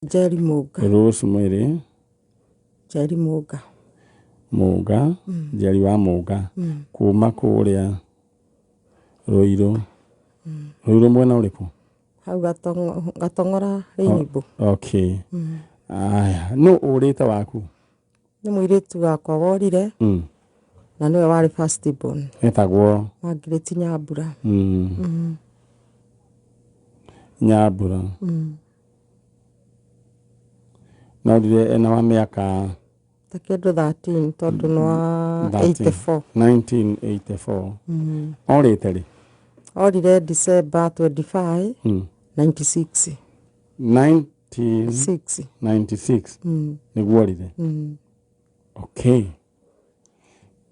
Njeri Mũnga. Rosemary. Njeri Mũnga. Mũnga. Njeri wa Mũnga. Kuma kũrĩa Rũirũ. Rũirũ mwena ũrĩkũ? Hau Gatong'ora Rainbow. Okay. Aya, nũ ũrĩte waku? Nĩ mũirĩtu wakwa worire. Na nĩwe warĩ first born. Etagwo? Margaret Nyambura. Nyambura. Na orire ena wa mĩaka? Ta kĩndũ 13, tondũ nĩ wa 13. 84. 1984. Orĩte rĩ? Orire December 25, 96. 1996. 6. Nĩguo orire. Okay.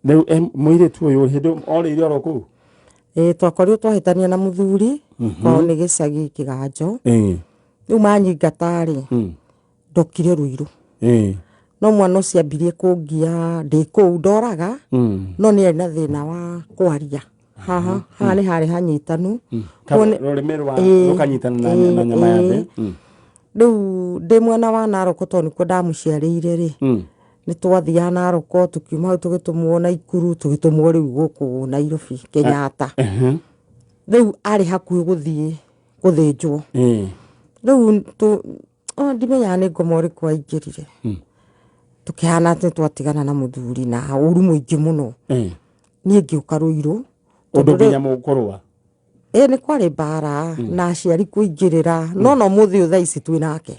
Rĩu mũirĩtu ũyũ hĩndĩ orĩire oro kũu? Ĩĩ, twakorirwo twahĩtania na mũthuri, kwao nĩ gĩcagi kĩganjo. Rĩu manyingata rĩ, ndokire Ruiru. No mwana ũcio ambirie kũngia ndĩ kũu ndoraga, no nĩ arĩ na thĩna wa kwaria. Haha, haha nĩ harĩ hanyitanu. Rũrĩmĩ rwa rũkanyitana na nyama ya thĩ. Rĩu ndĩ mwena wa Narok tondũ nĩkuo ndamũciarĩire rĩ, nĩ twathiaga Narok, tũkiuma hau tũgĩtũmwo Naikuru, tũgĩtũmwo rĩu gũkũ Nairobi, Kenyatta. Rĩu arĩ hakuhĩ gũthiĩ gũthĩnjwo. Rĩu ndimenyaga nĩ ngoma ũrĩkũ aingĩrire. Tũkĩhana atĩ twatigana na mũthuri na ũru mũingĩ mũno. Niĩ ngĩũka Ruiru. Ũndũ nginya mũkũrũa? Ĩĩ, nĩ kwarĩ mbara na aciari kũingĩrĩra, no no mũthĩ ũyũ thaa ici twĩ nake.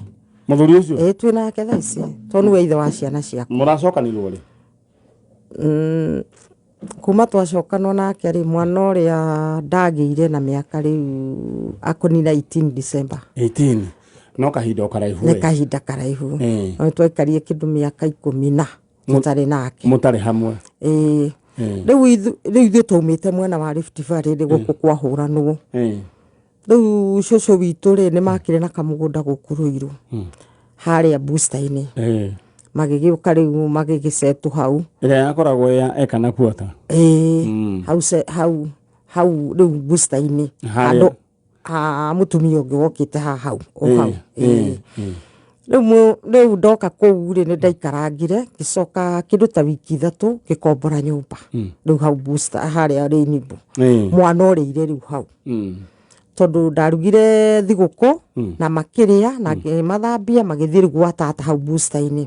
Mũthuri ũcio? Ĩĩ, twĩ nake thaa ici, tondũ nĩwe ithe wa ciana ciakwa. Mũracokanirwo rĩ? Kuma twacokanwo nake rĩ, mwana ũrĩa ndagĩire na mĩaka rĩu akũnina 18 December. 18. No kahinda o karaihu. Nĩ kahinda karaihu. No twaikarire kĩndũ mĩaka 10 na tũtarĩ nake. Mũtarĩ hamwe. Ĩĩ. Rĩu ithuĩ twaumĩte mwena wa Rift Valley rĩ, gũkũ kwahũranwo. Rĩu cũcũ witũ rĩ, nĩ makire na kamũgũnda gũkũ Ruiru. Harĩa booster-inĩ. Magĩgĩũka rĩu magĩgĩcetwo hau. Ĩrĩa yakoragwo ya eka na quarter. Ĩĩ. Hau hau, hau rĩu booster-inĩ. Harĩa. Handũ ha mũtumia ũngĩ wokĩte haha hau, o hau. Ĩĩ. Rĩu rĩu ndoka kũu rĩ, nĩ ndaikarangire, ngĩcoka kĩndũ ta wiki 3 ngĩkombora nyũmba. Rĩu hau booster harĩa Rainbow. Mwana ũrĩire rĩu hau. Tondũ ndarugire thigũkũ na makĩrĩa na ngĩmathambia magĩthiĩ rĩu gwa tata hau booster-inĩ.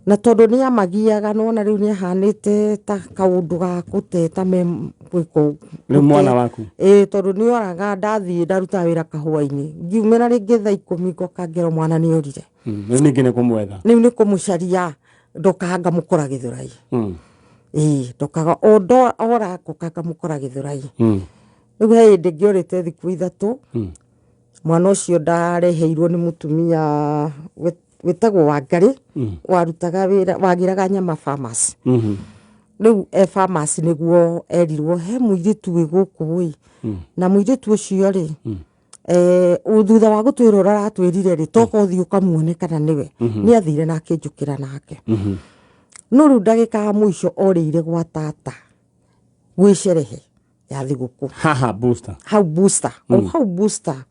Na tondũ nĩ amagiaga, nĩwona rĩu nĩ ahanĩte ta kaũndũ ga gũteta me gwĩka Rĩu mwana waku? Ĩĩ, tondũ nĩ oraga, ndathiĩ ndarutaga wĩra kahũa-inĩ. Ngiumĩra rĩngĩ thaa 10 ngoka ngerwo mwana nĩ orire. Rĩu ningĩ nĩ kũmwetha? Rĩu nĩ kũmũcaria, ndokaga ngamũkora Gĩthũrai. Ĩĩ, ndokaga o ora ngoka ngamũkora Gĩthũrai. Rĩu he hĩndĩ ngĩorĩte thikũ 3, mwana ũcio ndareheirwo nĩ mũtumia wĩtagwo Wangarĩ, warutaga wĩra, wagĩraga nyama pharmacy. Rĩu e pharmacy nĩguo erirwo he mũirĩtu wĩ gũkũ ĩ. Na mũirĩtu ũcio rĩ, thutha wa gũtwĩra ũrĩa aratwĩrire rĩ, toka ũthiĩ ũkamuone kana nĩwe. Nĩ athire na akĩnjũkĩra nake. No rĩu ndagĩka ya mũico orĩire gwa tata gwĩ cerehe ya thigũkũ. Haha booster. Hau booster. O hau booster.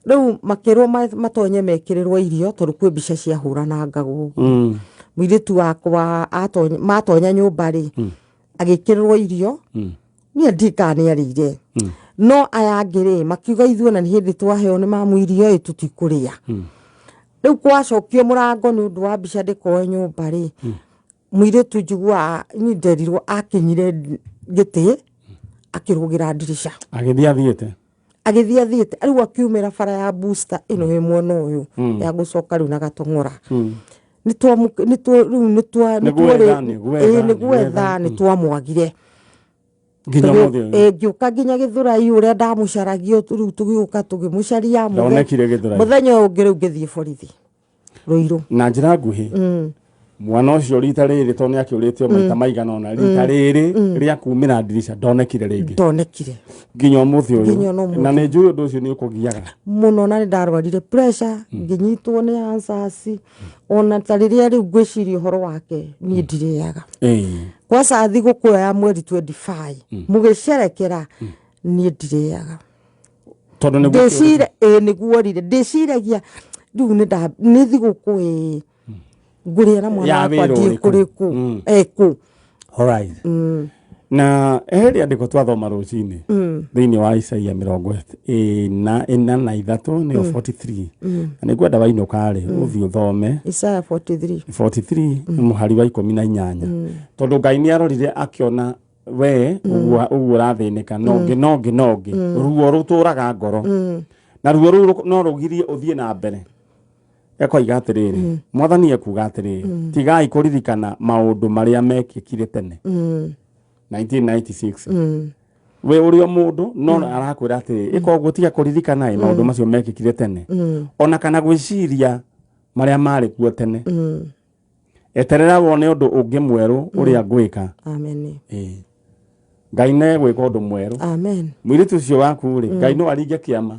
Rĩu makĩrwo matonye mekĩrĩrwo irio tondũ kwĩ mbica ciahũrananga gũkũ. Mũirĩtu wakwa matonya nyũmba rĩ, agĩkĩrĩrwo irio. Niĩ ndikaga nĩ arĩire. No aya angĩ rĩ, makiuga ithuĩ na nĩ hĩndĩ twaheo nĩ mamu irio ĩ, tũtikũrĩa. Rĩu gwacokio mũrango nĩ ũndũ wa mbica ndĩkoe nyũmba rĩ, mũirĩtu njiguaga niĩ nderirwo akinyire gĩtĩ akĩrũgĩra ndirica. Agĩthiĩ athiĩte? Agĩthiĩ athiĩte. Rĩu akiumĩra bara ya booster ĩno ĩ mwena ũyũ ya gũcoka rĩu na Gatong'ora. Nĩ nĩ rĩu nĩ twa, nĩ Nĩ gwetha, tuorĩ- nĩ gwetha, ĩĩ, nĩ nĩ gwetha. gwetha, nĩ twamwagire. Nginya Tũgĩ- ũmũthĩ ũyũ? Ĩĩ, ngĩũka nginya Gĩthũrai ũrĩa ndamũcaragia, rĩu tũgĩũka tũgĩmũcaria Ndonekire Gĩthũrai. Mũthenya ũyũ ũngĩ rĩu ngĩthiĩ borithi. Ruiru. Na njĩra nguhĩ, mwana ũcio rita rĩrĩ tondũ nĩ akĩũrĩtio maita maigana ũna, rita rĩrĩ rĩa kumĩra ndirica ndonekire rĩngĩ. Ndonekire. Nginya ũmũthĩ ũyũ. Nginya ona ũmũthĩ. Na nĩ njũĩ ũndũ ũcio nĩ ũkũgiaga. Mũno, na nĩ ndarwarire pressure, ngĩnyitwo nĩ ulcers, ona ta rĩrĩa rĩu ngwĩciria ũhoro wake, niĩ ndirĩaga. Kwanza thigũkũ ĩyo ya mweri 25, mũgĩcerekera, niĩ ndirĩaga. Tondũ nĩguo Ndĩcira, ĩĩ, nĩguo orire. Ndĩciragia, Rĩu nĩ thigũkũ ĩ ngũrĩa na mwana Ya wakwa wĩra ndiĩ ũrĩkũ? kũrĩkũ ekũ. Alright. Na he rĩandĩko twathoma rũcinĩ thĩinĩ wa Isaia 43, nĩyo 43, na nĩngwenda wainũka rĩ ũthiĩ ũthome. Isaya 43. 43 mũhari wa 18, tondũ Ngai nĩ arorire akĩona we ũguo ũguo ũrathĩnĩka nongĩ nongĩ nongĩ ruo rũtũraga ngoro, na ruo rũu no rũgirie ũthiĩ na mbere. Ekoiga atĩrĩrĩ, Mwathani ekuga atĩrĩrĩ, tigai kũririkana maũndũ marĩa mekĩkire tene 1996. We ũrĩ o mũndũ, no arakwĩra atĩrĩ, ĩka ũguo, tiga kũririkana ĩ maũndũ macio mekĩkire tene, ona kana gwĩciria marĩa marĩ kuo tene. Eterera wone ũndũ ũngĩ mwerũ ũrĩa ngwĩka. Amen. Ĩĩ. Ngai nĩ gwĩka ũndũ mwerũ. Amen. Mũirĩtu ũcio waku rĩ, Ngai no aringe kĩama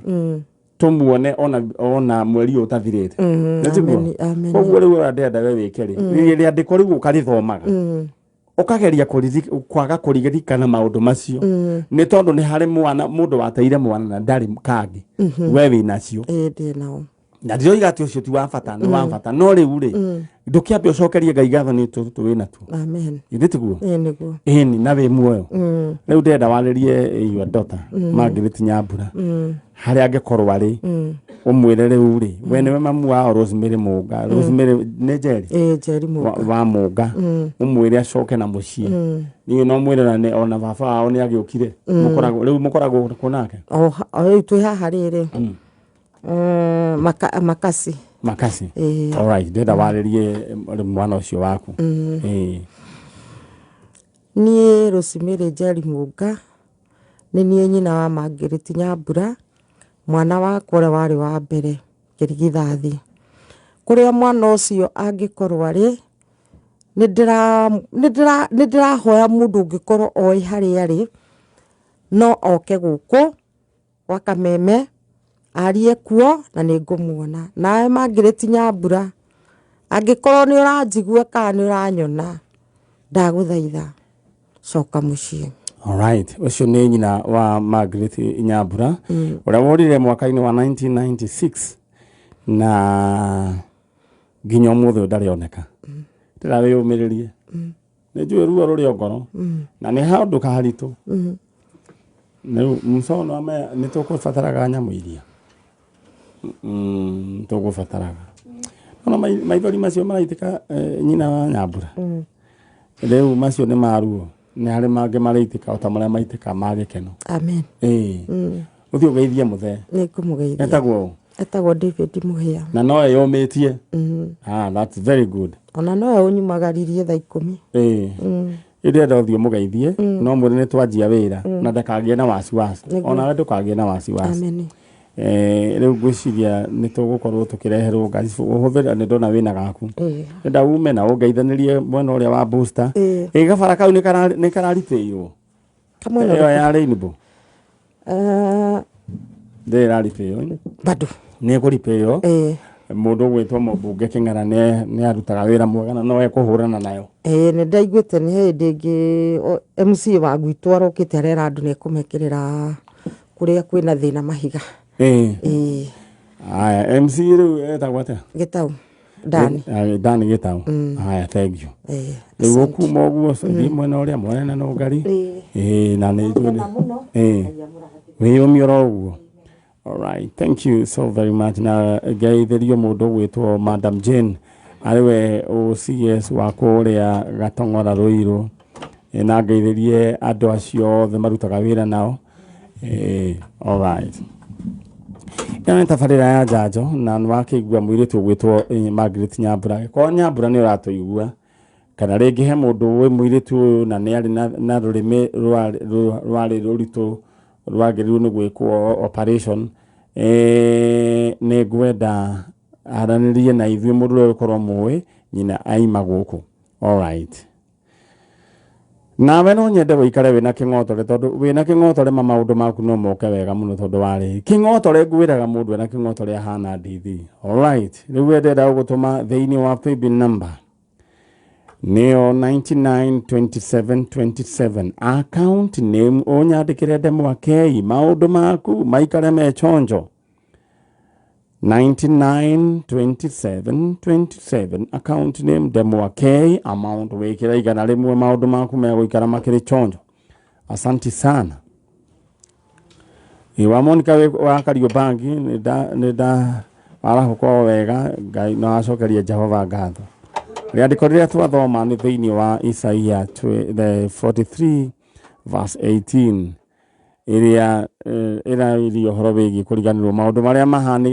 tũmuone ona mweri ũyũ ũtathirĩte. Nĩ tiguo? Amen, amen. Koguo rĩu ũrĩa ndĩrenda we wĩke rĩ, rĩandĩko rĩu ũkarĩthomaga, ũkageria kwaga kũririkana maũndũ macio, nĩ tondũ nĩ harĩ mwana mũndũ wateire mwana na ndarĩ kangĩ, we wĩ nacio. Ĩ, ndĩ nao. Na ndiroiga atĩ ũcio ti wa bata, nĩ wa bata, no rĩu rĩ, ndũkĩambe ũcokerie Ngai ngatho nĩ tũtũ wĩ natuo. Amen. Githĩ tiguo? Ĩ, nĩguo. Ĩni, na wĩ muoyo. Rĩu ndĩrenda warĩrie your daughter Margaret Nyambura harĩa angĩkorwo arĩ, ũmwĩre rĩu rĩ, we nĩwe mamu wao Rosemary Mũnga, Rosemary nĩ Njeri. Ĩ, Njeri Mũnga. Wa Mũnga, ũmwĩre acoke na mũciĩ. Niĩ no mwĩre ona baba wao nĩ agĩũkire. Mũkoragwo rĩu, mũkoragwo kũ nake? O rĩu twĩ haha rĩrĩ. Makasi. Makasi. Ĩĩ. Alright, ndĩrenda warĩrie mwana ũcio waku. Ĩĩ. Niĩ Rosemary Njeri Mũnga nĩ niĩ nyina wa Margaret Nyambura, mwana wakwa ũrĩa warĩ wa mbere kĩrigithathi. Kũrĩa mwana ũcio angĩkorwo arĩ, nĩ ndĩrahoya mũndũ ũngĩkorwo oĩ harĩa arĩ no oke gũkũ gwa Kameme arie kuo na nĩ ngũmuona. Nawe Margaret Nyambura, angĩkorwo nĩ ũranjigua kana nĩ ũranyona, ndagũthaitha coka mũciĩ. Alright, ũcio nĩ nyina wa Margaret Nyambura ũrĩa worire mwaka-inĩ wa 1996 na nginya ũmũthĩ ũyũ ndarĩ oneka. Ndĩra wĩyũmĩrĩrie, nĩ njũĩ ruo rũrĩ o ngoro na nĩ handũ kaharitũ. Rĩu mcono ame nĩ tũkũbataraga nyamũ iria tũgũbataraga ona maithori macio maraitĩka, nyina wa Nyambura, rĩu macio nĩ maruo, nĩ harĩ mangĩ maraitĩka o ta marĩa maitĩka ma gĩkeno. Amen. Ĩĩ, ũthiĩ ũgeithie mũthee. Nĩ ngũmũgeithia. Etagwo ũ? Etagwo David Mũhĩa. Na no eyũmĩtie? Ah, that's very good. Ona nowe ũnyumagaririe thaa 10. Ĩĩ, ndĩrenda ũthiĩ ũmũgeithie, no mwĩre nĩ twanjia wĩra na ndakagĩe na wasiwasi. Onawe ndũkagĩe na wasiwasi. Amen. Rĩu ngwĩciria nĩ tũgũkorwo tũkĩreherwo ngari ũhũthĩra, nĩ ndona wĩna gaku. Ndenda ume na ũngeithanĩrie mwena ũrĩa wa booster. Ĩ, gabara kau nĩ kararibĩirwo? Kamwena? Ĩyo ya Rainbow. Ndĩrĩ ĩraribĩirwo? Bado. Nĩ ĩkũribĩirwo. Ĩĩ. Mũndũ ũgwĩtwo mũmbunge Kĩng'ara nĩ arutaga wĩra mwega na no ekũhũrana nayo. Ĩĩ, nĩ ndaiguĩte nĩ hĩndĩ ĩngĩ MC wa gwitũ arokĩte arera andũ nĩ ekũmekĩrĩra kũrĩa kwĩna thĩna mahiga. Ĩĩ. Aya, MC rĩu etagwo atĩa? Gĩtau Dani. Ah, Dani Gĩtau. Haya, thank you. Ĩĩ. Rĩu ũkuma ũguo thiĩ mwena ũrĩa mwene na ngari. Ĩĩ, na nĩ njũĩ. Ĩĩ, wĩyũmie oro ũguo. Alright, thank you so very much. Na ngeithĩrio mũndũ ũgwĩtwo Madam Jane, arĩ we OCS wa kũrĩa Gatong'ora Rũirũ. Na ngeithĩrie andũ acio othe marutaga wĩra nao. Alright. Ĩno nĩ tabarĩra ya njanjo na nĩ wakĩigua mũirĩtu ũgwĩtwo Margaret Nyambura. Korwo Nyambura nĩ ũratũigua kana rĩngĩ he mũndũ wĩ mũirĩtu ũyũ na nĩ arĩ na rũrĩmĩ rwarĩ rũritũ rwagĩrĩirwo nĩ gwĩkwo operation, nĩ ngwenda aranĩrie na ithuĩ mũndũ ũrĩa ũgũkorwo mũĩ nyina aima gũkũ. Alright. Nawe no nyende wĩikare wĩna kĩng'otore, tondũ wĩna kĩng'otore ma maũndũ maku no moke wega mũno, tondũ warĩ kĩng'otore ngwĩraga mũndũ ena kĩng'otore ahana ndithi. Alright, rĩu we ndĩrenda gũgũtũma thĩinĩ wa paybill number nĩyo 992727, account name ũnyandĩkĩre ndemwa K, maũndũ maku maikare me chonjo. 99 27 27, account name Ndemwa K, amount wĩkĩra 100, maũndũ maku megũikara makĩrĩ chonjo. Asanti sana. Ĩ wa Monica wa Kariobangi, nĩ nda warahũka o wega, Ngai no acokerie Jehova ngatho. Rĩandĩko rĩrĩa twathoma nĩ thĩinĩ wa Isaia the 43 verse 18, ĩrĩa ĩrairia ũhoro wĩgiĩ kũriganĩrwo maũndũ marĩa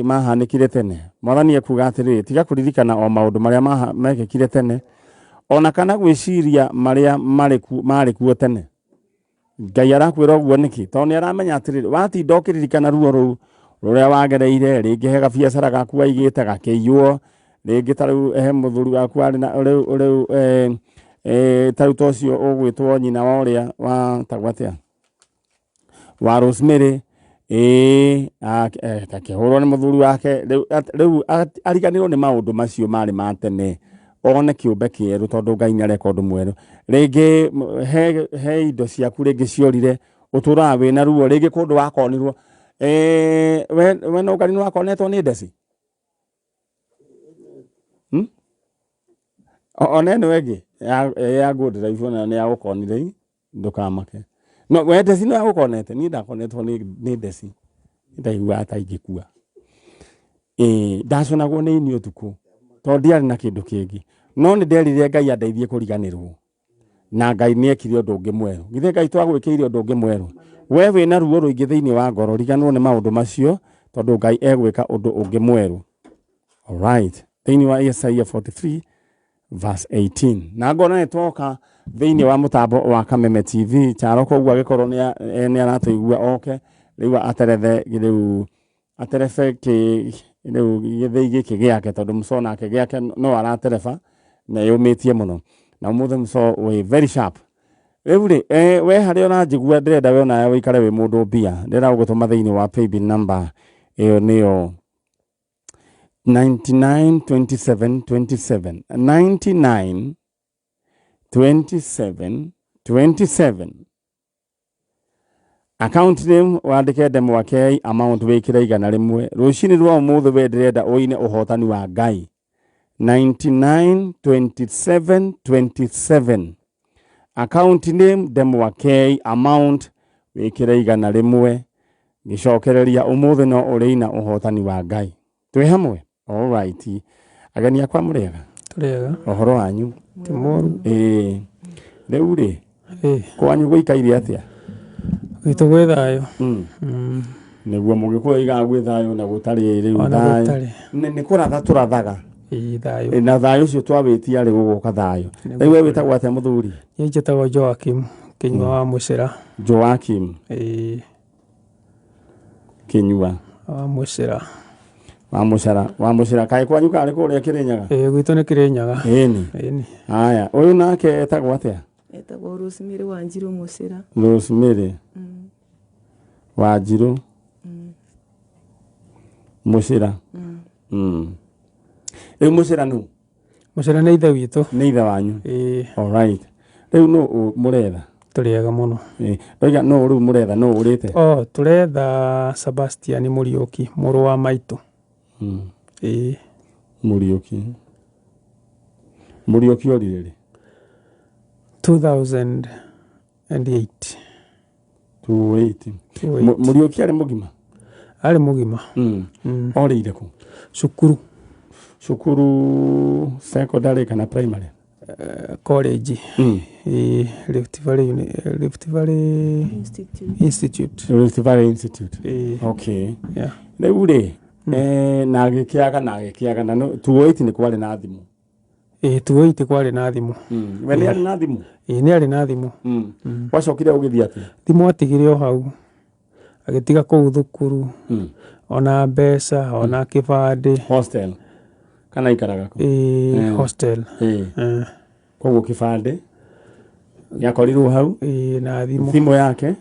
mahanĩkire tene. Mwathani ekuga atĩrĩrĩ, tiga kũririkana o maũndũ marĩa mekĩkire tene, ona kana gwĩciria marĩa marĩ kuo tene. Ngai arakwĩra ũguo nĩkĩ? Tondũ nĩ aramenya atĩrĩrĩ, watinda ũkĩririkana ruo rũu rũrĩa wagereire, rĩngĩ he gabiacara gaku waigĩte gakĩiywo, rĩngĩ ta rĩu he mũthuri waku arĩ na rĩu ta rĩu ta ũcio ũgwĩtwo nyina wa ũrĩa wa tagwo atĩa, wa Rosemary, akĩhũrwo nĩ mũthuri wake, rĩu ariganĩrwo nĩ maũndũ macio marĩ ma tene, one kĩũmbe kĩerũ, tondũ Ngai nĩ areka ũndũ mwerũ. Rĩngĩ he indo ciaku rĩngĩ ciorire, ũtũraga wĩna ruo, rĩngĩ kũndũ wakonirwo, we no Ngai nĩ wakonetwo nĩ ndeci? Ona ĩno ĩngĩ ya good life ona nĩ yagũkonire, ndũkamake. No we ndeci no yagũkonete, niĩ ndakonetwo nĩ ndeci, ndaiguaga ta ingĩkua. Ndaconagwo nĩ ini ũtukũ, tondũ ndiarĩ na kĩndũ kĩngĩ. No nĩ nderire Ngai andeithie kũriganĩrwo, na Ngai nĩ ekire ũndũ ũngĩ mwerũ. Githĩ Ngai twagwĩkĩire ũndũ ũngĩ mwerũ? We wĩna ruo rũingĩ thĩinĩ wa ngoro, riganĩrwo nĩ maũndũ macio, tondũ Ngai egwĩka ũndũ ũngĩ mwerũ. Alright, thĩinĩ wa Isaiah 43 verse 18. Na ngona nĩ twoka thĩinĩ wa mũtambo wa Kameme TV, Charo koguo agĩkorwo nĩ aratũigua oke, rĩu aterethe, rĩu aterebe kĩ rĩu gĩthĩi gĩkĩ gĩake, tondũ mũco nake gĩake no aratereba na yũmĩtie mũno, na ũmũthĩ mũco wĩ very sharp. Rĩu rĩ, we harĩa ũranjigua, ndĩrenda we onawe ũikare wĩ mũndũ mbia, ndĩrenda gũgũtũma thĩinĩ wa paybill number ĩyo nĩyo 99 27 27, 99 27 27, account name wandĩke Ndemwa K, amount wĩkĩre 100. Rũcinĩ rwa ũmũthĩ we ndĩrenda ũine ũhotani wa Ngai. 99 27 27, account name Ndemwa K, amount wĩkĩre 100. Gĩcokereria ũmũthĩ no ũrĩina ũhotani wa Ngai. Twĩ hamwe? Alright. Ageni akwa mũrĩega? Tũrĩega. Ũhoro wanyu? Ti mũru. Rĩu rĩ, kwanyu gũikaire atĩa? Gwitũ gwĩ thayũ. Nĩguo mũgĩkũyũ aigaga gwĩ thayũ na gũtarĩ rĩu thayũ. Nĩ kũratha tũrathaga. Thayũ. Na thayũ ũcio twawĩtia rĩ gũgũka thayũ. Rĩu we wĩtagwo atĩa mũthuri? Niĩ njĩtagwo Joakim Kĩnyua wa Mũcĩra. Joakim. Kĩnyua wa Mũcĩra. Wa Mũcĩra, wa Mũcĩra. Kaĩ kwanyu karĩ kũrĩa Kĩrĩnyaga? Gwitũ nĩ Kĩrĩnyaga. Ĩni. Ĩni. Haya, ũyũ nake etagwo atĩa? Etagwo Rosemary Wanjirũ Mũcĩra. Rosemary Wanjirũ Mũcĩra. Rĩu Mũcĩra nũ? Mũcĩra nĩ ithe witũ. Nĩ ithe wanyu. Alright. Rĩu nũ mũretha? Tũrĩega mũno. Ndoiga nũ rĩu mũretha, nũ ũrĩte? Oh, tũretha Sebastian Mũriũki, mũrũ wa maitũ. Mũriũki. Mũriũki orire rĩ? 2008. 2008. Mũriũki arĩ mũgima? Arĩ mũgima. Orĩire kũ? Cukuru. Cukuru secondary kana primary? College. Rift Valley, Rift Valley Institute. Rift Valley Institute. Okay. Yeah. Rĩu rĩ, na gĩkĩaga na gĩkĩaga na 2008 nĩ kwarĩ na thimũ. 2008 kwarĩ na thimũ. We nĩ arĩ na thimũ? Nĩ arĩ na thimũ. Wacokire ũgĩthiĩ atĩa? Thimũ atigire o hau. Agĩtiga kũu thukuru. Ona mbeca, ona kĩbandĩ. Hostel. Kana ikaraga kũ? Hostel. Koguo kĩbandĩ gĩakorirwo hau. Na thimũ. Thimũ yake.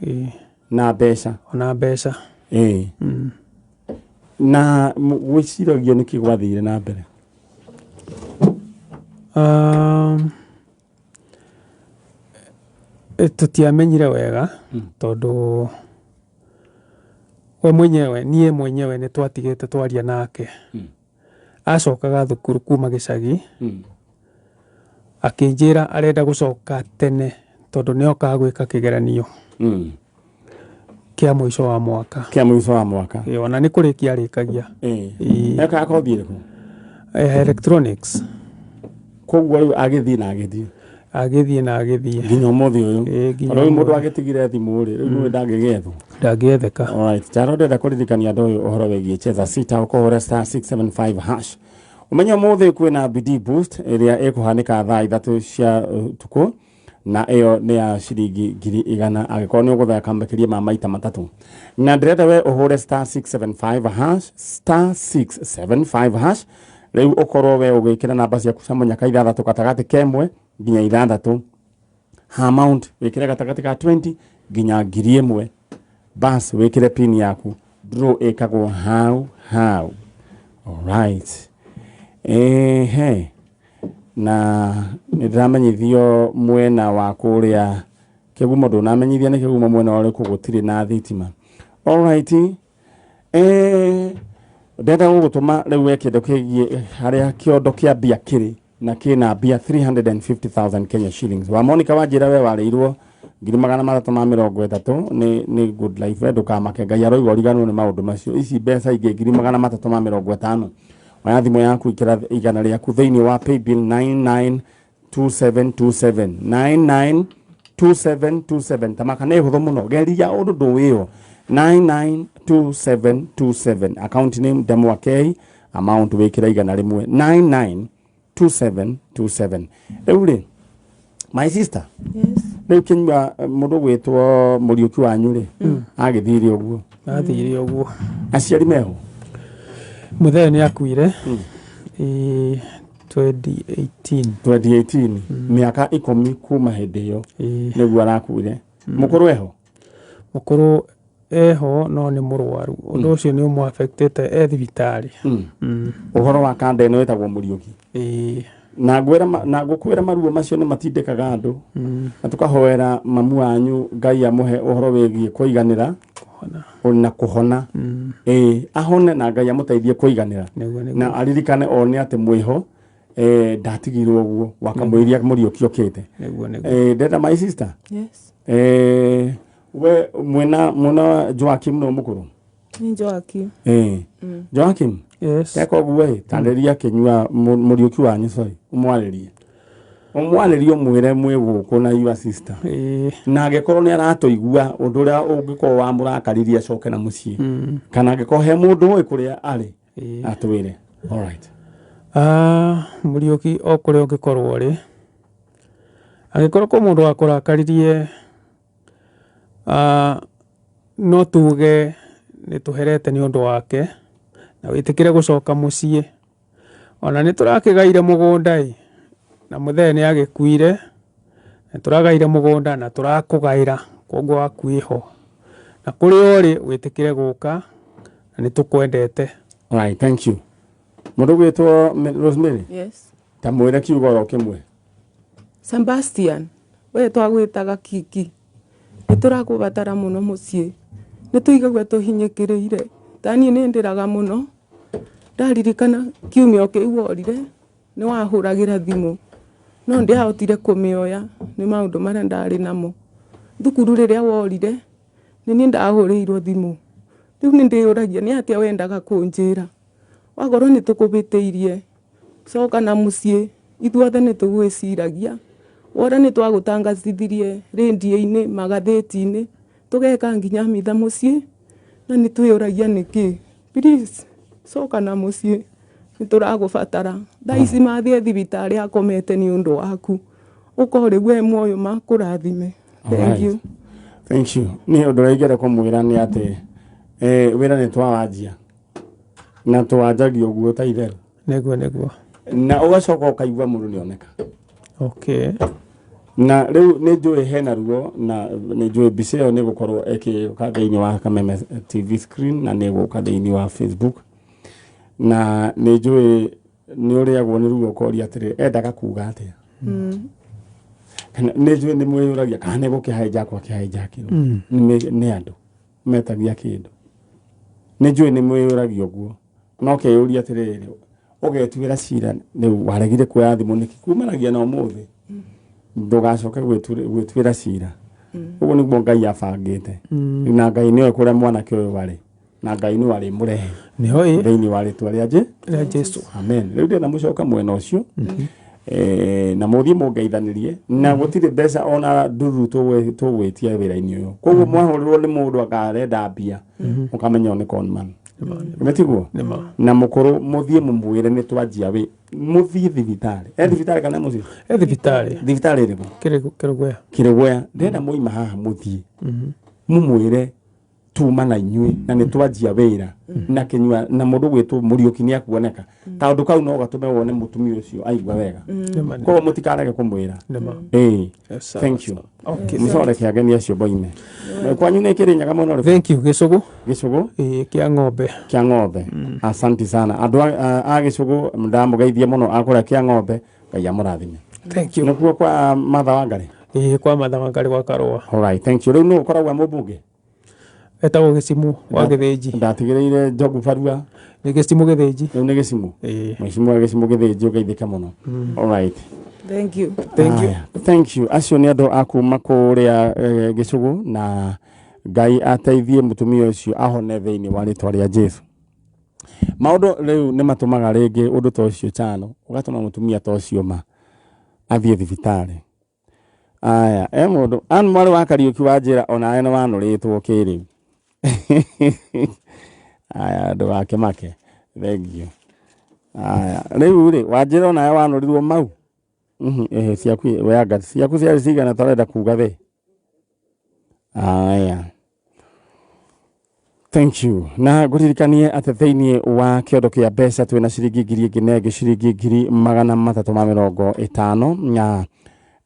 Na mbeca. Ona mbeca. Na gwĩciragio nĩkĩ gwathire na mbere? Tũtiamenyire wega tondũ We mwenyewe niĩ mwenyewe nĩ twatigĩte twaria nake. Acokaga thukuru kuma gĩcagi, akĩnjĩra arenda gũcoka tene tondũ nĩokaga gwĩka kĩgeranio kĩa mũico wa mwaka. Kĩa mũico wa mwaka. Ĩĩ, ona nĩ kũrĩkia arĩkagia. Ekaga kothi ĩrĩkũ? Electronics. Koguo rĩu agĩthiĩ na agĩthiĩ. Agĩthiĩ na agĩthiĩ nginya ũmũthĩ ũyũ. Ĩĩ, nginya Tondũ rĩu mũndũ ũmũthĩ. agĩtigire thimũ rĩ, rĩu nĩwe ndangĩgĩethwo. Ndangĩetheka. Alright, Jaro, ndĩrenda kũririkania andũ ũyũ ũhoro wĩgiĩ Cheza Sita, ũkũhũra *675#. Ũmenye ũmũthĩ kwĩna BD Boost ĩrĩa ĩkũhanĩka thaa 3 cia ũtukũ, na ĩyo nĩ ya ciringi 100,000 angĩkorwo nĩ ũgũthaka makĩria ma maita 3. Na ndĩrenda we ũhũre *675#, *675# rĩu ũkorwo we ũgĩkĩra namba ciaku cia mũnyaka 6 gatagatĩ kemwe nginya 6. Amount wĩkĩre gatagatĩ ka 20 nginya 1,000. Bas wĩkĩre pin yaku, draw ĩkagwo hau hau. Alright, ehe, na nĩ ndĩramenyithio mwena wa kũrĩa kĩgumo, ndũnamenyithia nĩ kĩgumo mwena ũrĩkũ gũtirĩ na thitima. Alright, ndenda gũgũtũma rĩu we kĩndũ kĩgiĩ harĩa kĩondo kĩa mbia kĩrĩ na kĩna mbia 350,000 Kenya shillings. Wa Monica wanjĩra we warĩirwo 330,000 nĩ Good Life. We ndũkamake, Ngai aroiga ũriganĩrwo nĩ maũndũ macio. Ici mbeca ingĩ 350,000, oya thimũ yaku, ikĩra 100 rĩaku thĩinĩ wa paybill 992727, 992727. Tamaka nĩ hũthũ mũno, geria ũndũ ndũĩyo. 992727, account name Ndemwa K, amount wĩkĩra 100, 992727. Rĩu rĩ, my sister, Yes. rĩu kĩnyua mũndũ gwĩtwo Mũriũki wanyu rĩ, agĩthire ũguo? Athire ũguo. Aciari meho? Mũthee nĩ akuire, ĩĩ, 2018. 2018, mĩaka 10 kuma hĩndĩ ĩyo. Ĩĩ. Nĩguo arakuire. Mũkũrũ eho? Mũkũrũ eho no nĩ mũrwaru, ũndũ ũcio nĩ ũmũafectĩte, e thibitarĩ. Ũhoro wa kanda ĩno ĩtagwo Mũriũki. Ĩĩ. Na ngwĩra na ngũkwĩra maruo macio nĩ matindĩkaga andũ, na tũkahoera mamu wanyu Ngai amũhe ũhoro wĩgiĩ kũiganĩra na kũhona. Ĩĩ, ahone na Ngai amũteithie kũiganĩra. Nĩguo, nĩguo. Na aririkane one atĩ mwĩho ndatigirwo ũguo wakamũiria Mũriũki okĩte. Nĩguo, nĩguo. Ndenda my sister. Yes. We mwena mwena Joakim no mũkũrũ? Nĩ Joakim. Joakim. Yes. Teka ũguo ĩ, tarĩria kĩnyua Mũriũki wanyu, sorry, ũmwarĩrie ũmwarĩrie ũmwĩre mwĩ gũkũ na your sister. Ĩĩ. Na angĩkorwo nĩ aratũigua, ũndũ ũrĩa ũngĩkorwo wamũrakaririe acoke na mũciĩ, kana angĩkorwo he mũndũ ũĩ kũrĩa arĩ, atwĩre. Alright. Ah, Mũriũki, o kũrĩa ũngĩkorwo rĩ, angĩkorwo kwĩ mũndũ wakũrakaririe, no tuge nĩ tũherete nĩ ũndũ wake, na wĩtĩkĩre gũcoka mũciĩ. Ona nĩ tũrakĩgaire mũgũnda ĩ, na mũthee nĩ agĩkuire, nĩ tũragaire mũgũnda na tũrakũgaĩra, koguo waku ĩho, na kũrĩa ũrĩ wĩtĩkĩre gũka, na nĩ tũkwendete. Alright, thank you. Mũndũ gwĩtwo Rosemary. Yes. Ta mwĩre kiugo oro kĩmwe. Sebastian, we twagwĩtaga Kiki. Nĩ tũrakũbatara mũno mũciĩ. Nĩ tũigagua tũhinyĩkĩrĩire. Ta niĩ nĩ ndĩraga mũno. Ndaririkana kiumia kĩu worire, nĩ wahũragĩra thimũ. No ndiahotire kũmĩoya nĩ maũndũ marĩa ndarĩ namo. Thukuru rĩrĩa worire, nĩ niĩ ndahũrĩirwo thimũ. Rĩu nĩ ndĩyũragia nĩ atĩa wendaga kũnjĩra. Wakorwo nĩ tũkũbĩtĩirie, coka na mũciĩ, ithuothe nĩ tũgwĩciragia. Wora nĩ twagũtangacithirie rĩndiũ-inĩ, magathĩti-inĩ, tũgeka nginya mitha mũciĩ, na nĩ twĩyũragia nĩkĩ. Please, coka na mũciĩ, nĩ tũragũbatara. Thaa ici mathiĩ thibitarĩ akomete nĩ ũndũ waku. Ũkorwo we muoyo makũrathime. Thank Alright. you. Thank you. Nĩ ũndũ ũrĩa ingĩenda kũmwĩra nĩ atĩ wĩra nĩ twawanjia na twanjagia ũguo ta itherũ. Nĩguo, nĩguo. Na ũgacoka ũkaigua mũndũ nĩoneka. Okay. Na rĩu nĩ njũĩ hena ruo, na nĩ njũĩ mbica ĩyo nĩ gũkorwo ĩkĩũka thĩinĩ wa Kameme TV screen na nĩ gũka thĩinĩ wa Facebook, na nĩ njũĩ nĩ ũrĩagwo nĩ ruo ũkoria atĩrĩ, endaga kuga atĩa? Kana nĩ njũĩ nĩ mwĩyũragia kana nĩ gũkĩhaijakwo akĩhaijakirwo nĩ andũ metagia kĩndũ. Nĩ njũĩ nĩ mwĩyũragia ũguo, no keyũria atĩrĩrĩ, ũgetuĩra cira rĩu waregire kuoya thimũ nĩkĩ? Kumanagia na ũmũthĩ ndũgacoke gwĩtuĩra cira. Ũguo nĩguo Ngai abangĩte, na Ngai nĩoĩ kũrĩa mwanake ũyũ arĩ, na Ngai nĩwe arĩmũrehe nĩho ĩ thĩinĩ wa rĩtwa rĩa Jesu. Rĩa Jesu. Amen. Rĩu ndĩrenda mũcoke mwena ũcio, na mũthiĩ mũngeithanĩrie, na gũtirĩ mbeca ona ndururu tũgwĩtia wĩra-inĩ ũyũ. Koguo mwahũrĩrwo nĩ mũndũ akarenda mbia, mũkamenya ũyũ nĩ conman. Nĩ Nĩma. Na mũkũrũ mũthiĩ mũmwĩre nĩ twanjia wĩ mũthiĩ thibitarĩ. E thibitarĩ kana mũciĩ? E thibitarĩ. Thibitarĩ ĩrĩkũ? Kĩrĩgwea. Kĩrĩgwea. Ndĩrenda mwaima haha mũthiĩ mũmwĩre tuma na inyuĩ na nĩ twanjia wĩra na kĩnyua na mũndũ gwĩtwo Mũriũki nĩ akuoneka, kaũndũ kau no gatũme wone mũtumia ũcio aigua wega. Nĩma. Koguo mũtikarege kũmwĩra. Nĩma. Ĩĩ. Yes, sawa, Thank you. sawa. Okay. Mũcoreke ageni acio boime. Kwanyu nĩ kĩrĩ nyaga mwena ũrĩkũ? Thank you. Gĩcũgũ. Gĩcũgũ. Ĩĩ, kĩa ng'ombe. Kĩa ng'ombe. Asanti sana andũ a gĩcũgũ, ndamũgeithia mũno akũrĩa kĩa ng'ombe. Ngai amũrathime. Thank you. Nĩkuo kwa Martha Wangari? Ĩĩ, kwa Martha Wangari gwa Karũa. Alright, thank you. Rĩu nũ ũkoragwo e mũmbunge? Etagwo Gĩcimu wa Gĩthĩnji. Ndatigĩrĩire Njogu barua. Nĩ Gĩcimu Gĩthĩnji. Rĩu nĩ Gĩcimu. Ĩĩ. Mheshimiwa Gĩcimu Gĩthĩnji, ũgeithĩke mũno. Alright. Thank you. Thank you. Aya, thank you. Acio nĩ andũ a kuma kũrĩa Gĩcũgũ, na Ngai ateithie mũtumia ũcio ahone thĩinĩ wa rĩtwa rĩa Jesu. Maũndũ rĩu nĩ matũmaga rĩngĩ ũndũ ta ũcio chano ũgatũma mũtumia ta ũcio ma athiĩ thibitarĩ. Aya, e mũndũ an mwarĩ wa Kariũki wa njĩra onawe nĩ wanũrĩtwo kĩrĩu. Aya, andũ wake make, thank you. Aya, rĩu rĩ wanjĩra onawe wanũrirwo mau. Ehe, ciaku weanga ciaku ciarĩ cigana tarenda kuga the. Aya, thank you. Na ngũririkanie atĩ thĩinĩ wa kĩondo kĩa mbeca twĩna ciringi ngiri ĩngĩ na ĩngĩ, ciringi 350,000, na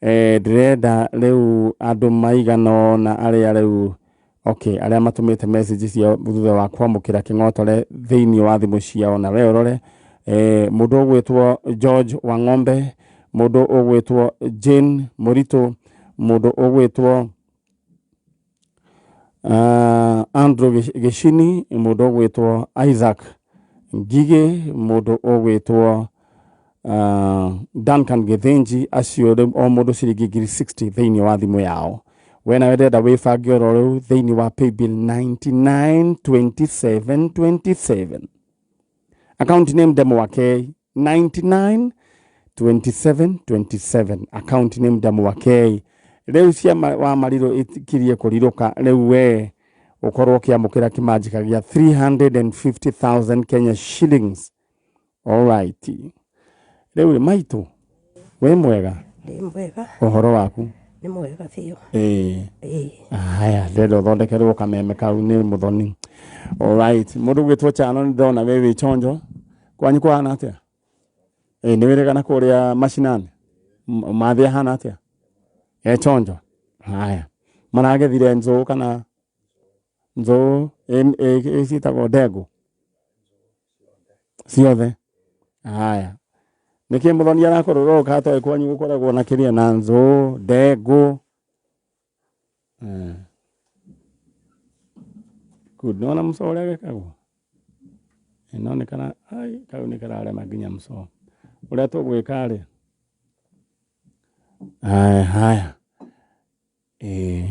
ndĩrenda rĩu andũ maigana ũna arĩa rĩu, okay, arĩa matũmĩte message ciao thutha wa kwamũkĩra kĩng'otore thĩinĩ wa thimũ ciao. Na we ũrore mũndũ ũgwĩtwo George Wang'ombe, mũndũ ũgwĩtwo Jane Mũritũ, mũndũ ũgwĩtwo Andrew Gĩcini, mũndũ ũgwĩtwo Isaac Ngigĩ, mũndũ ũgwĩtwo Duncan Gĩthĩnji. Acio rĩu o mũndũ ciringi ngiri 60 thĩinĩ wa thimũ yao. We nawe ndĩrenda wĩbange oro rĩu thĩinĩ wa paybill 992727, account name Demo Wakei, 992727, account name Demo Wakei. Rĩu cia wa marirũ ikirie kũrirũka. Rĩu we ũkorwo ũkĩamũkĩra kĩmanjĩka gĩa 350,000 Kenya shillings. Alright, rĩu rĩ maitũ, wĩ mwega? Ndĩ mwega. Ũhoro waku? Nĩ mwega biũ. Ĩĩ. Ĩĩ. Haya, ndĩrenda ũthondekerwo kameme kau nĩ mũthoni. Alright, mũndũ gwĩtwo Chano, nĩ ndĩrona we wĩ chonjo. Kwanyu kũhana atĩa? Ĩĩ, nĩ wĩrĩgana kũrĩa macinani? Mathĩ ahana atĩa? E chonjo. Haya, maragethire nzũũ kana nzũũ ciĩtagwo ndengũ ciothe? Haya, nĩkĩ mũthoni arakorwo roka atoĩ kwanyu gũkoragwo na kĩrĩa na nzũũ ndengũ? Good. Nĩwona mũcoro ũrĩa wĩkagwo? No nĩ kara ai kau nĩ kararema nginya mũcoro ũrĩa tũgwĩka rĩ. Haya, haya, ĩĩ,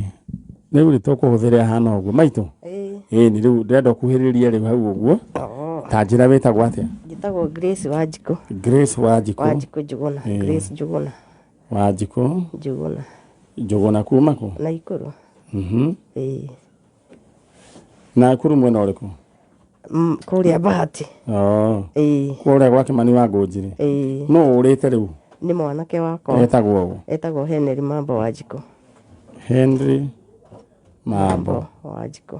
rĩu rĩ tũkũhũthĩra ĩhana ũguo maitũ. Ĩĩ. Ĩĩ, nĩ rĩu ndĩrenda ũkuhĩrĩrie rĩu hau ũguo. Ta njĩra wĩtagwo atĩa? Njĩtagwo Grace Wanjikũ. Grace Wanjikũ. Wanjikũ Njuguna. Grace Njuguna. Wanjikũ Njuguna. Njuguna kuma kũ? Naikuru. Ĩĩ. Nakuru mwena ũrĩkũ? Kũrĩa Bahati. Oh. Ĩĩ. Kũrĩa gwa Kĩmani wa Ngũnjiri? Ĩĩ. Nũ ũrĩte rĩu? Nĩ mwanake wakwa. Etagwo ũũ? Etagwo Henry Mambo Wanjikũ. Henry Mambo Wanjikũ.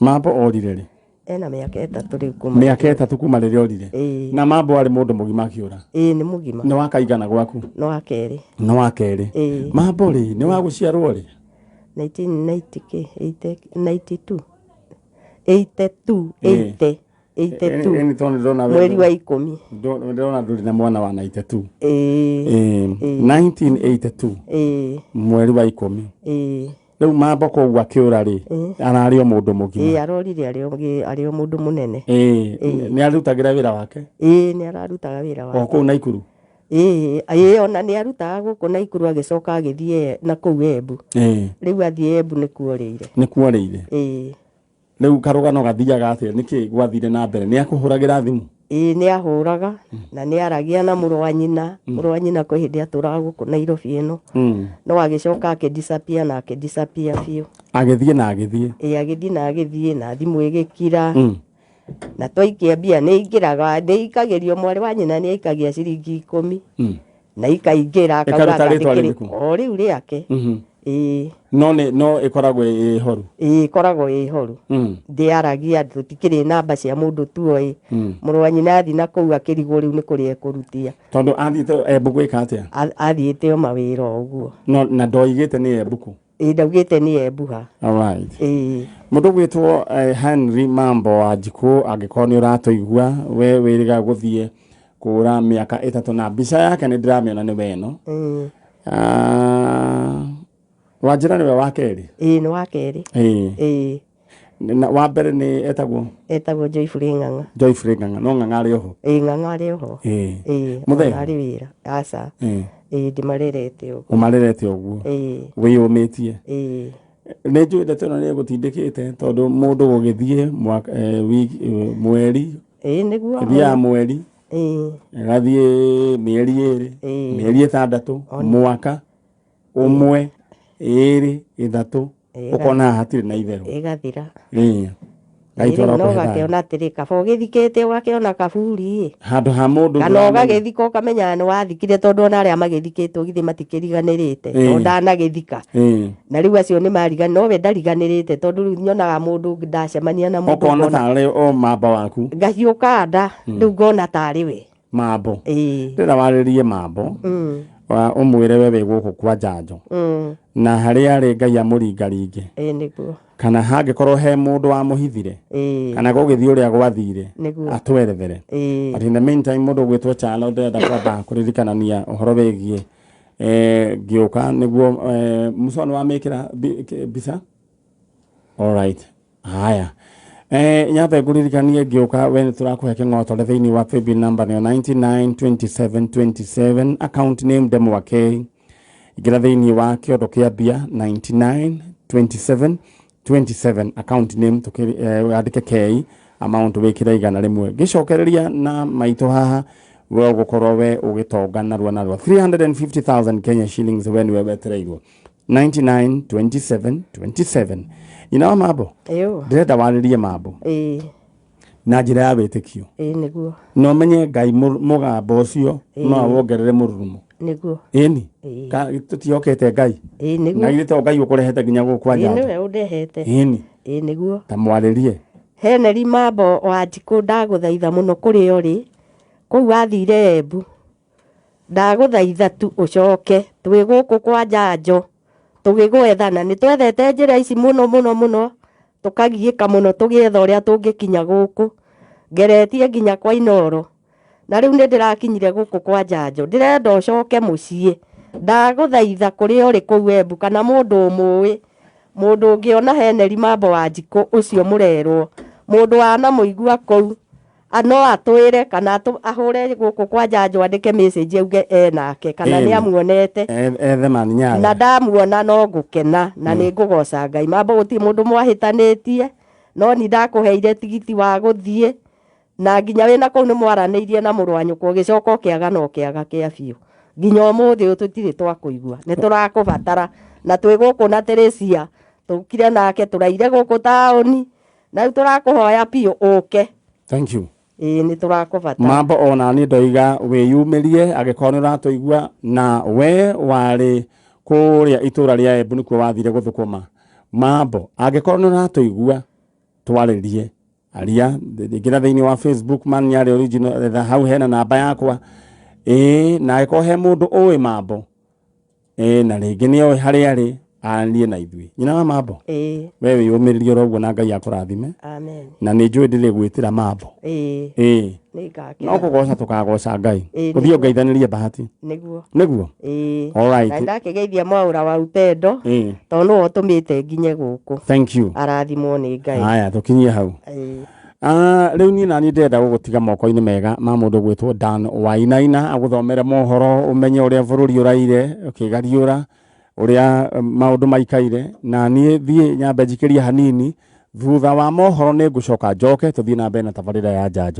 Mambo orire rĩ? Ena mĩaka 3 rĩu kuma. Mĩaka 3 kuma rĩrĩa orire? Ĩĩ. Na Mambo arĩ mũndũ mũgima akĩũra? Ĩĩ, nĩ mũgima. Nĩ wakaigana gwaku? Nĩ wa kerĩ. Nĩ wa kerĩ. Ĩĩ. Mambo rĩ nĩ wa gũciarwo rĩ? 1990 kĩ 80 92 82. Ĩĩ. 80 82. Ĩni tondũ ndĩrona mweri wa 10. Ndĩrona ndũrĩ na mwana wa 92. Ĩĩ. Ĩĩ, 1982. Ĩĩ. Mweri wa 10. Ĩĩ. Rĩu Mambo koguo akĩũra rĩ, ararĩ o mũndũ mũgima? Ĩĩ, arorire arĩ o mũndũ mũnene. Ĩĩ, nĩ arutagĩra wĩra wake? Ĩĩ, nĩ ararutaga wĩra O wake. kũu Naikuru? Ĩĩ, ona nĩ arutaga gũkũ Naikuru, agĩcoka agĩthiĩ na kũu Embu. Rĩu athiĩ Embu nĩkuo orĩire. Nĩ kuorĩire? Ĩĩ. Rĩu karũgano gathiaga atĩa? Nĩkĩ gwathire na mbere? Nĩ akũhũragĩra thimũ? Ĩĩ, nĩ ahũraga na nĩ aragia na mũrũ wa nyina. Mũrũ wa nyina kwĩ hĩndĩ atũraga gũkũ Nairobi ĩno, no agĩcoka akĩdisappear na akĩdisappear biũ. Agĩthiĩ na agĩthiĩ? Ĩĩ, agĩthiĩ na agĩthiĩ, na thimũ ĩgĩkira. Na twaikia mbia nĩ ingĩraga, nĩ ikagĩrio, mwarĩ wa nyina nĩ aikagia ciringi 10 na ikaingĩra, akauga. Ĩkaruta rĩtwa Ngathikĩrĩ- rĩrĩkũ? O rĩu rĩake. Ĩĩ. No nĩ no ĩkoragwo ĩ horu? Ĩĩ, ĩkoragwo ĩ horu. Ndĩaragia, tũtikĩrĩ namba cia mũndũ tuoĩ. Mũrũ wa nyina athiĩ na kũu akĩrigwo rĩu nĩ kũrĩa ekũrutia. Tondũ athiĩte Embu gwĩka atĩa? Athiĩte o mawĩra o ũguo. No na ndoigĩte nĩ Embu kũ? Ĩĩ, ndaugĩte nĩ Embu ha. Alright. Ĩĩ. Mũndũ gwĩtwo Henry Mambo wa Njikũ, angĩkorwo nĩ ũratũigua, we wĩrĩga gũthiĩ kũra mĩaka 3, na mbica yake nĩ ndĩramĩona nĩ weno. Ah, Wanjĩra nĩwe wa kerĩ? Ĩĩ, nĩ wa kerĩ. Ĩĩ. Ĩĩ. Na wa mbere nĩ etagwo? Etagwo Joyfrey Ng'ang'a. Joyfrey Ng'ang'a. No Ng'ang'a arĩ oho? Ĩĩ, Ng'ang'a arĩ oho. Ĩĩ. Ĩĩ. Mũthee? Ona arĩ wĩra aca. Ĩĩ, ndĩmarerete ũguo. Ũmarerete ũguo? Ĩĩ. Wĩyũmĩtie? Ĩĩ. Nĩ njũĩ ndeto ĩno nĩ ĩgũtindĩkĩte, tondũ mũndũ gũgĩthiĩ mwaka, wiki, mweri Ĩĩ, nĩguo. ĩthiaga mweri, ĩgathiĩ mĩeri 2, mĩeri 6, mwaka ũmwe, 2, 3, ũkona haha hatirĩ na itherũ. Ĩgathira. Ĩĩ. Ngai Ĩĩ, rĩu no twara kũhe thayũ. ũgakĩona atĩrĩ, kaba ũgĩthikĩte ũgakĩona kaburi ĩ. Handũ ha mũndũ Kana ndũramenya. ũgagĩthika ũkamenya nĩ wathikire, tondũ ona arĩa magĩthikĩtwo githĩ matikĩriganĩrĩte? Tondũ ndanagĩthika. Na rĩu acio nĩ marigani, no we ndariganĩrĩte, tondũ rĩu nyonaga mũndũ, ndacemania na mũndũ Ũkona ngona- tarĩ o mamba waku. Ngahiũka nda rĩu ngona tarĩ we. Mambo. Ĩĩ. Ndĩrenda warĩrie Mambo, ũmwĩre we wĩ gũkũ kwa njanjo, na harĩa arĩ Ngai amũringaringe. Ĩĩ, nĩguo. Kana hangĩkorwo he mũndũ wamũhithire, kana gũgĩthiĩ ũrĩa gwathire, atwerethere. But in the meantime, mũndũ ũgwĩtwo Chalo, ndĩrenda kwamba kũririkanania ũhoro wĩgiĩ ngĩũka nĩguo Musa nĩ wamĩkĩra mbica. Alright, haya, nyambe ngũririkanie ngĩũka we nĩ tũrakũhe kĩng'otore thĩinĩ wa paybill number nĩyo 992727, account name Ndemwa K. Ingĩra thĩinĩ wa kĩondo kĩa mbia 99 27 27, account name wandĩke K, amount wĩkĩre 100. Ngĩcokereria na maitũ haha, we ũgũkorwo we ũgĩtonga narua narua, 350,000 Kenya shillings, we nĩwe wetereirwo. 99 27 27. Nyina wa Mambo, Ĩyo. ndĩrenda warĩrie Mambo na njĩra ya wĩtĩkio, Ĩĩ, nĩguo. na ũmenye Ngai mũgambo ũcio no awongerere mũrurumo. Nĩguo. Ĩni. Ĩĩ. Tũtiokete Ngai. Ĩĩ, nĩguo. Na githĩ to Ngai ũkũrehete nginya gũkũ kwa Ĩĩ, njanjo? nĩwe ũndehete. Ĩni. Ĩĩ, nĩguo. Ta mwarĩrie. Henry Mambo wa Njikũ, ndagũthaitha mũno kũrĩa ũrĩ kũu wathire Embu, ndagũthaitha tu ũcoke. Twĩ gũkũ kwa njanjo tũgĩgwetha, na nĩ twethete njĩra ici mũno mũno mũno, tũkagiĩka mũno tũgĩetha ũrĩa tũngĩkinya gũkũ. Ngeretie nginya kwa Inoro, na rĩu nĩ ndĩrakinyire gũkũ kwa njanjo. Ndĩrenda ũcoke mũciĩ, ndagũthaitha, kũrĩa ũrĩ kũu Embu, kana mũndũ ũmũĩ, mũndũ ũngĩona Henry Mambo wa Njikũ ũcio mũrerwo, mũndũ wanamũigua kũu, no atwĩre kana ahũre gũkũ kwa njanjo, andĩke message auge enake kana nĩ amuonete. Ethe maninyare. Na ndamuona no ngũkena na nĩ ngũgoca Ngai. Mambo, gũtirĩ mũndũ mwahĩtanĩtie, no ni ndakũheire tigiti wa gũthiĩ, na nginya wĩna kũu nĩ mwaranĩirie na mũrũ wa nyũkwa, ũgĩcoka ũkĩaga na ũkĩaga kĩa biũ. Nginya ũmũthĩ ũyũ tũtirĩ twakũigua. Nĩ tũrakũbatara, na twĩ gũkũ na Teresia tũkire nake, tũraire gũkũ taũni, na rĩu tũrakũhoya biũ ũke. Thank you. Ĩĩ, nĩ tũrakũbatara. Mambo, ona niĩ ndoiga wĩyumĩrie angĩkorwo nĩ ũratũigua, na we warĩ kũrĩa itũra rĩa Embu nĩkuo wathire gũthũkũma. Mambo, angĩkorwo nĩ ũratũigua, twarĩrie, aria, ingĩra thĩinĩ wa Facebook Man Nyarĩ Original, etha hau hena namba yakwa. Ĩĩ, na angĩkorwo he mũndũ ũĩ Mambo, ĩĩ, na rĩngĩ nĩ oĩ harĩa arĩ, aranĩrie na ithuĩ. Nyina wa Mambo, we wĩyũmĩrĩrie oro ũguo na Ngai akũrathime. Amen. Na nĩ njũĩ ndĩrĩ gwĩtĩra Mambo. Ĩĩ. Ĩĩ. Nĩ ngakena. No kũgoca tũkagoca Ngai. Ĩĩ, Ũthiĩ nĩguo. ũngeithanĩrie Bahati. Nĩguo. Nĩguo. Ĩĩ. Alright. Na ndakĩgeithia mwaũra wa upendo tondũ nĩwe ũtũmĩte nginye gũkũ. Thank you. Arathimwo nĩ Ngai. Haya, tũkinyie hau. Ĩĩ. Rĩu niĩ naniĩ ndĩrenda gũgũtiga moko-inĩ mega ma mũndũ gwĩtwo Dan Wainaina agũthomere mohoro ũmenye ũrĩa bũrũri ũraire ũkĩgariũra ũrĩa maũndũ maikaire, na niĩ thiĩ nyambe njikĩrie hanini. Thutha wa mohoro nĩ ngũcoka njoke tũthiĩ na mbere na tabarĩra ya njanjo.